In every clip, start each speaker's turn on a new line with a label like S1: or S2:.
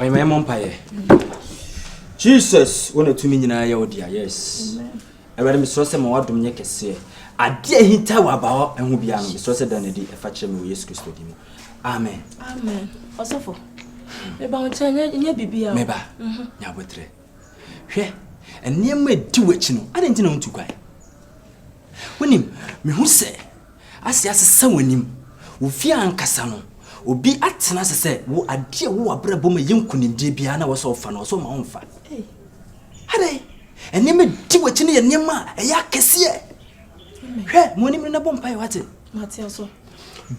S1: Ɔyɛ ma yɛmmɔ mpaeɛ. Jesus, wo na tumi nyinaa yɛ wo dea. Yes. Awurade mesrɛ sɛ ma w'adom nyɛ kɛseɛ. Adeɛ a ɛhinta wɔ abaawa ho biara no, mesrɛ sɛ da no adi ɛfa kyerɛ me wɔ Yesu Kristo din mu. Amen.
S2: Amen. Ɔsɔfo, meba wo nkyɛn nyɛ biribi a.
S1: Meba, nya abotrɛ. Hwɛ, nneɛma ɛdi w'akyi no, adɛn nti na wontu kwan? Wonim, mehu sɛ ase asesa w'anim. Wo fie ankasa no, obi atena ase sɛ wo adeɛ a ɛwɔ w'abrabɔ mu a ɛyɛ nkonimdie biara na ɛwɔ sɛ ɔfa no, ɔsɛ ɔma womfa. Adɛn? Nneɛma di w'akyi no yɛ nneɛma a ɛyɛ akɛseɛ. Hwɛ, mo anim no na bɔ mpaeɛ wate.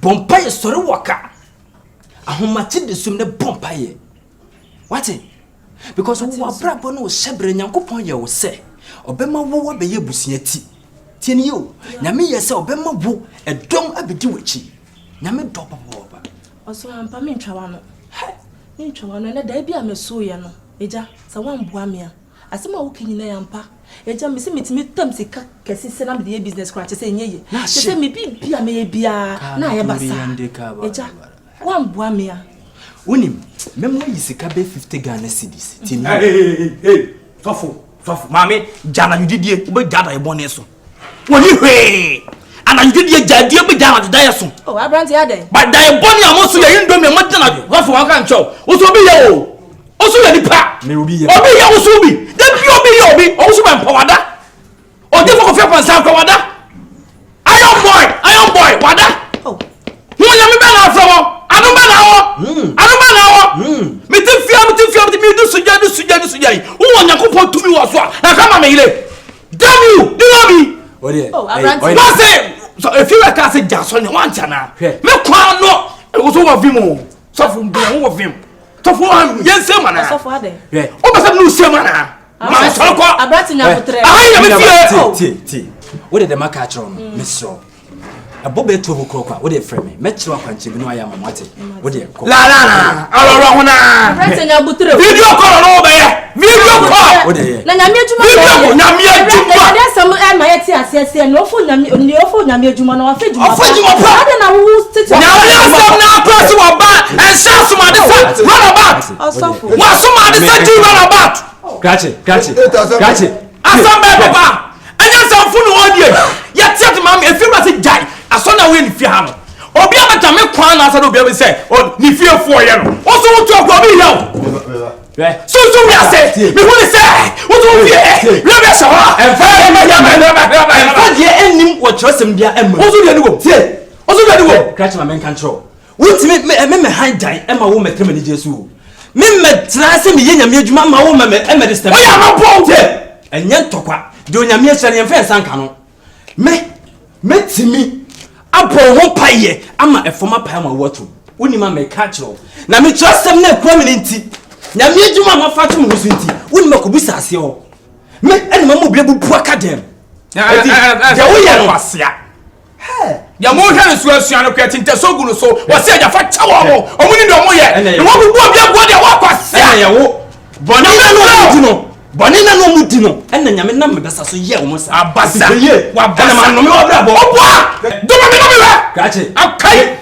S1: Bɔ mpaeɛ sɔre wɔ ka. Ahomakye de sum ne bɔ mpaeɛ. Wate? Because wo abrabɔ no hyɛ berɛ Nyankopɔn yɛ wo sɛ ɔbɛma wo abɛyɛ abusua ti. Tie ne yie o. Nyame yɛ sɛ ɔbɛma wo ɛdɔm abɛdi w'akyi. Nyame dɔ papaapa.
S2: Ɔsoro ampa mentwa w'ano. Mentwa w'ano ɛnɛ dae bi a mesoeɛ no agya sɛ woamboa me a asɛm a woka nyinaa yɛ ampa. Agya mese metumi tam sika kɛse sɛ na mede yɛ business koraa kyɛ sɛ ɛnyɛ yie. Kyɛ sɛ me biribi a mɛyɛ biara na ayɛ basaa. Agya woamboa me a.
S1: Wonim, mɛma woayi sika bɛyɛ 50 Ghana cedis. Tie me.
S3: Hey, hey, hey, hey, sɔfo, sɔfo, maame, gya anadwo didie, wobɛgya adaeɛ bɔne so. Wɔnni hwee. Anadwo didie, gya adie, wobɛgya anadwo daeɛ so.
S2: Oh, aberante adɛn?
S3: Ba daeɛ bɔne a mo so yɛ indomie a mo gyina sɔfo wɔn ka nkyɛw. Wo so obi yɛ o. Wo so yɛ nipa.
S1: Me obi yɛ.
S3: Obi yɛ wo so bi. Da bi obi yɛ obi. Ɔwo so bɛ mpɔwada. Ɔde fɔ kɔfɛ pɔnsa kɔ wada. Iron boy, iron boy, wada.
S2: Oh.
S3: Hu nyame bɛ na afrɛ wɔ. Adom bɛ na wɔ. Adom bɛ na wɔ. Mete fia, mete fia, mete mi du sugya, du sugya, du sugya yi. Wo wɔ Nyankopɔn tumi wɔ so a, na ka ma me yere. Damn you, do you know me?
S1: Ɔdeɛ,
S2: Oh, aberante.
S3: Wọ́n sẹ́, sọ efi wẹ̀ ká sẹ́ gya sọ ni wọ́n nkyɛn na.
S1: Hwɛ.
S3: Me kwan no, wọ́n sọ wọ́n vim o. Sọfọ mbìnrin wọ́n wɔ vim. Sọfọ wọn yẹn nsẹ́m àná.
S2: Ɔsɔfo adɛn?
S1: Hwɛ.
S3: Wọ́n bẹ sẹ́ mi ní nsẹ́m àná. Maa sọ̀rọ̀ kọ́.
S2: Aberante nya abotrɛ.
S3: Aha yɛ me fie.
S1: Tie, tie. Wode dɛm aka akyerɛ wo no, mesrɛ wo. Ɛbɔ bɛyɛ 12 o'clock a, wode frɛ me. Mɛkyerɛ wo akwankyerɛ bi na wayɛ ama me, wate? Wode kɔ.
S3: La la la, alɔlɔ ho naa.
S2: Aberante nya abotrɛ.
S3: Video call no wobɛyɛ. Video call.
S1: Wode yɛ.
S2: Na nyame adwuma
S3: Video
S2: na
S3: call,
S2: ɔyɛ.
S3: nyame adwuma.
S2: Awurade asɛm ɛma yɛte aseɛ sɛ nea ɔfo nyame nea ɔfo nyame adwuma no wafa adwuma
S3: Ɔfa adwuma pa.
S2: Adɛn na wowo tete
S3: Nyame asɛm na akora sɛ wɔba ɛnhyɛ asomade sɛ runabout.
S2: Ɔsɔfo.
S3: Wɔasomade sɛ gye runabout.
S1: Krakye, krakye, krakye.
S3: Asɛm bɛɛ papa. Ɛnyɛ nsɛmfo na ɔdie. Yɛte ate maame efi wura sɛ gyae. Asɔ na woyɛ ne fie ha no. Obi abɛta me kwan na asɛ na obi abɛ sɛ ne fiefoɔ yɛ no. Wo so wotu akɔ obi yɛ wo.
S1: Hwɛ.
S3: Sunsun wiase. Mehu ne sɛ wotu wo fie. Wia bɛ hyɛ hɔ.
S1: Ɛmfa
S3: Ɛmfa
S1: deɛ ɛnnim wɔ kyerɛsɛm biara ɛmma.
S3: Wo so deɛ ni wɔ.
S1: Tie.
S3: Wo so deɛ ni wɔ.
S1: Krakye ma menka nkyerɛ wo. Wontumi me me mɛhan dan ɛma wo mɛtena m'anigyeɛ so o. Me mɛtena sɛ meyɛ nyame adwuma ma wo mɛmɛ ɛmɛ de step.
S3: Woyɛ amabɔ.
S1: Tie. Ɛnyɛ ntɔkwa. Deɛ onyame ahyira no yɛmfa yɛn nsa nka no. Me mɛtumi abɔ wo ho mpaeɛ ama ɛfam apae ama wo atom. Wonim a meka akyerɛ wo. Na me kyerɛsɛm no akura me no nti, nyame adwuma a mafa ato me ho so nti, wonim akɔbisa aseɛ hɔ. Me ɛna mama obi abubu aka dɛm. Enti deɛ woyɛ no.
S3: Kwasia. Deɛ mohwɛ no so asua no kura tintɛso gu no so. Wɔsi agya fa kyɛ wɔn mo. Wɔn ni deɛ wɔn yɛ. Na wɔn bubu obi aguo deɛ wɔn kwasia.
S1: Ɛna yɛ wo. Bɔne na no ɔmo di no. Bɔne na no ɔmo di no. Ɛna nyame nam me basa so yɛ wɔn saa.
S3: Abasa.
S1: Yie.
S3: Wabasa.
S1: Ɛna ma nnome wɔ abrabɔ.
S3: Ɔboa. Doma mi na mi wɛ.
S1: Krakye.
S3: Akai.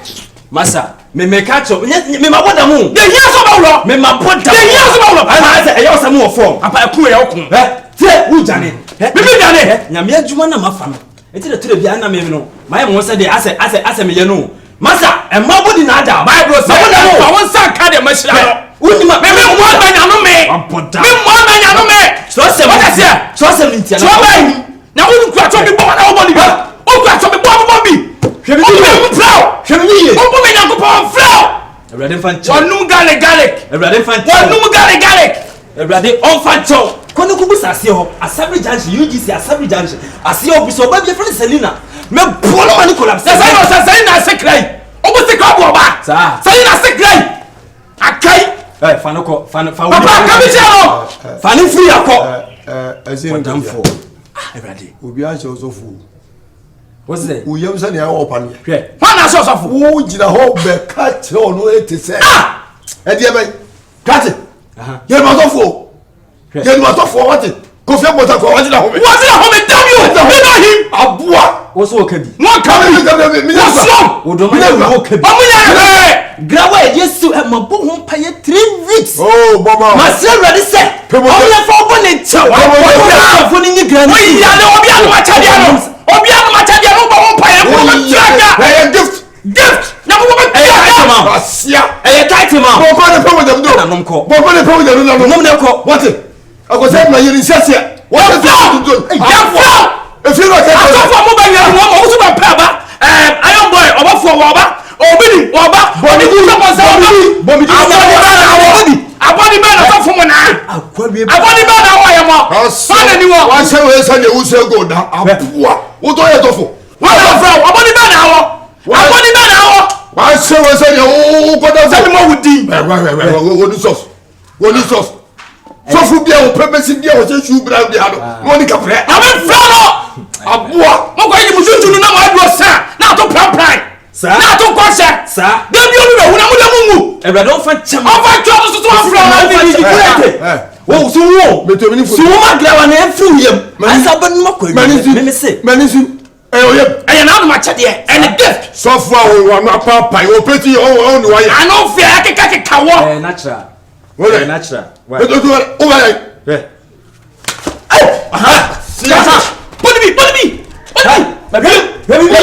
S1: Masa. Me me ka kyerɛ nyɛ me ma bɔ dam o.
S3: Deɛ hia so bɛ wulɔ.
S1: Me ma bɔ dam.
S3: Deɛ hia so bɛ wulɔ.
S1: Ɛna ayɛ sɛ ɛyɛ ɔsɛ mo wɔ fɔm.
S3: Apa ɛko yɛ ɔko.
S1: Ɛ tie wo dwane.
S3: Mi mi dwane.
S1: Nyame adwuma na ma fa no. Eti na tire bia na me no. Ma yɛ mo sɛ deɛ asɛ asɛ asɛ me yɛ no. Masa ɛma bɔ di na ada.
S3: Bible sɛ ɛfa wo nsa nka deɛ mahyira no.
S1: Wonni ma.
S3: Me me mmɔ ma nyano me.
S1: Wabɔ dam.
S3: Me mmɔ ma nyano me.
S1: Kyerɛsɛm.
S3: Wɔde seɛ.
S1: Kyerɛsɛm ni ntia.
S3: Kyerɛ bɛn. Na wo kura twɛ bi bɔ na wobɔ ne bi. Wo kura twɛ bi bɔ bɔ bi.
S1: Hwɛ me yie.
S3: Wo mfrɛ wo.
S1: Hwɛ me yie.
S3: Wo bɔ me Nyankopɔn mfrɛ wo.
S1: Awurade mfa nkyɛw.
S3: Wɔnum garlic garlic.
S1: Awurade mfa nkyɛw.
S3: Wɔnum garlic garlic.
S1: Awurade ɔmfa nkyɛw. Kɔ ne kɔbu sa aseɛ hɔ. Asabere junction UGC Asabere junction. Aseɛ hɔ bisa ɔbaa bi yɛfrɛ no Selina. Mɛboa no ma ne collapse.
S3: Na sɛ sɛ Selina ase kra yi. Ɔbɔ se kra bɔ ɔbaa.
S1: Saa.
S3: Selina ase kra yi. Akai.
S1: Ɛ fa no kɔ fa no fa wo.
S3: Papa kabi kyerɛ no.
S1: Fa ne firi akɔ.
S4: Ɛ ɛ
S1: Ɔdamfoɔ. Ah Awurade.
S4: Obi ahyɛ ɔsɔfo.
S1: Wosɛ.
S4: Wo yam sɛ nea ɛwɔ paneɛ.
S1: Hwɛ.
S3: Hwan na ahyɛ ɔsɔfo?
S4: Wo gyina hɔ bɛka kyerɛ ɔno ete sɛ.
S3: Ah!
S4: Ɛdeɛ bɛn. Kate. Yɛn ma sɔfo. Yɛn ma sɔfo wate. Kofi Abota kɔ wate na home.
S3: Wate na home damn you. Me know him.
S4: Aboa.
S1: Wo so wɔka bi.
S3: Wɔn ka bi. Wɔsom.
S1: Wo dɔm ayɛ wɔka bi.
S3: Ɔmo yɛ hwee.
S1: Grawa yɛ de siw ɛ ma bɔ ho mpa yɛ 3 weeks. lips.
S4: Oh, bɔbɔ.
S1: Masrɛ Awurade sɛ ɔnyɛ fa ɔbɔ ne nkyɛw. Ɔbɔ ne nyi gran.
S3: Oyi ade obi anum akyɛdeɛ no. Obi anum akyɛdeɛ no bɔ ho mpa yɛ kuro bɛ tua ka.
S4: Ɛyɛ gift.
S3: Gift. Na mo bɛ tua
S1: Ɛyɛ
S3: ka.
S1: title ma.
S4: Asia.
S1: Ɛyɛ title ma.
S4: Bɔnkɔ ne pɛn wɔ
S1: Ɛna nom kɔ.
S4: Bɔnkɔ ne pɛn wɔ jɛnu na
S1: Nom ne kɔ.
S4: Wate. Akɔsɛ na yɛrɛ nsɛsɛ. Wɔte
S3: Yɛfrɛ.
S4: Efie na ɔkɛ.
S3: Asɔfo a mo bɛ yɛn wɔn mo nso bɛ pɛ ba. Ɛɛ Iron boy ɔbɔfoɔ wɔ ɔba. Obi ni wɔ ɔba. Ɔni ti sɛ bɔnsɛ ɔba.
S1: Bɔmidi.
S3: Abɔni bɛ na awɔ. Abɔni bɛ na sɔfo mo na.
S1: Akwawie.
S3: Abɔni bɛ na awɔ yɛ mɔ. Fa na ni wɔ.
S4: Wahyɛ wo sɛ deɛ wosɛ go da aboa. Wotɔ yɛ tɔfo.
S3: Wɔn na fɛ abɔni bɛ na awɔ. Abɔni bɛ na awɔ.
S4: Wahyɛ wo sɛ deɛ wokɔda
S3: Sɛbi mo wu di.
S4: Wɔni sɔs. Wɔni sɔs. Sɔfo bi a wɔpɛ bɛsi bi a wɔhyɛ shoe brown bi ano. Na wɔni kaprɛ.
S3: Na mi fɛ no.
S4: Aboa.
S3: Mo kɔ yi mu tuntun na mo aduro san na ato pranpran.
S1: Saa.
S3: Na ato nkɔhyɛ.
S1: Saa.
S3: Debi omi bɛ wu na mo de mo ngu.
S1: Awurade ɔmfa nkyɛm.
S3: Ɔfa twɛ ɔso soso afra na
S1: Ɔmfa
S3: bi bi
S1: nkyɛm.
S3: bi.
S1: Wo so wo.
S4: Mete mi ni fo.
S1: So wo ma grawa na ɛmfiri wo yam. Ansa wobɛnom akɔ
S4: Mani
S1: awie.
S4: si.
S1: Meme se.
S4: Mani si. Ɛyɛ oyɛ.
S3: Ɛyɛ n'anum akyɛdeɛ ɛne gift.
S4: Sɔfo a wɔwɔ ano apaapae wɔpɛ ti ɔwɔ ne wayɛ.
S3: Ano fɛ akeka keka wɔ.
S1: Ɛyɛ natural.
S4: Wɔyɛ.
S1: Ɛyɛ natural. Why?
S4: Wobɛyɛ.
S1: Hwɛ.
S3: Aha. Bɔdi bi bɔdi bi bɔdi bi.
S1: Hwɛ. Hwɛ.